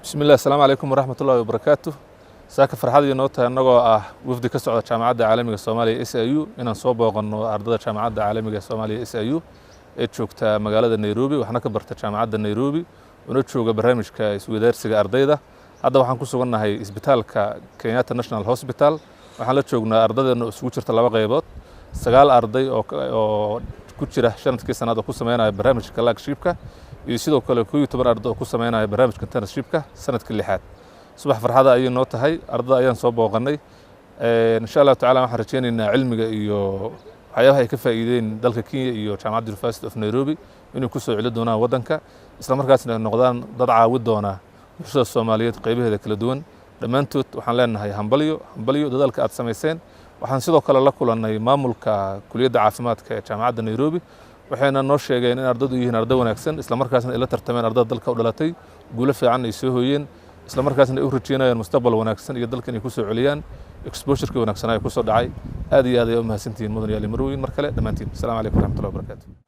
Bismillah, asalaamu calaykum waraxmat ullahi wabarakaatu. Saaka farxad iyo noo tahay annagoo ah wafdi ka socda Jaamacadda Caalamiga Soomaaliya SIU inaan soo booqanno ardada Jaamacadda Caalamiga Soomaaliya SIU ee joogta magaalada Nairobi, waxna ka barta Jaamacadda Nairobi, una jooga barnaamijka isweydaarsiga ardayda. Hadda waxaan ku sugannahay isbitaalka Kenyatta National Hospital. Waxaan la joognaa ardadeenna oo isugu jirta laba qaybood: 9 arday oo ku jira sanadkii sanaad oo ku sameynaya barnaamijka clerkshipka, iyo sidoo kale 11 arday oo ku sameynaya barnaamijka internshipka sanadkii lixaad. Subax farxada ayay noo tahay, ardada ayaan soo booqannay. Insha Allahu tacala waxaan rajaynaynaa cilmiga iyo waxyaabaha ay ka faa'iideen dalka Kenya iyo Jaamacadda University of Nairobi inay ku soo celi doonaan waddanka, isla markaasna ay noqdaan dad caawi doona bulshada Soomaaliyeed qaybaheeda kala duwan. Dhammaantood waxaan leenahay hambalyo, hambalyo dadaalka aad samayseen. Waxaan sidoo kale la kulannay maamulka kuliyadda caafimaadka ee Jaamacadda Nairobi, waxayna noo sheegeen in ardadu yihiin arday wanaagsan, isla markaasna ay la tartameen ardada dalka u dhalatay, guulo fiican ay soo hooyeen, isla markaasna ay u rajeynayaan mustaqbal wanaagsan iyo dalka inay ku soo celiyaan exposure-kii wanaagsanaa ee ku soo dhacay. Aad iyo aad ayaa u mahadsantihiin, mudan yaali marweyn, mar kale dhammaantiin. Asalaamu calaykum waraxmatullahi wabarakaatu.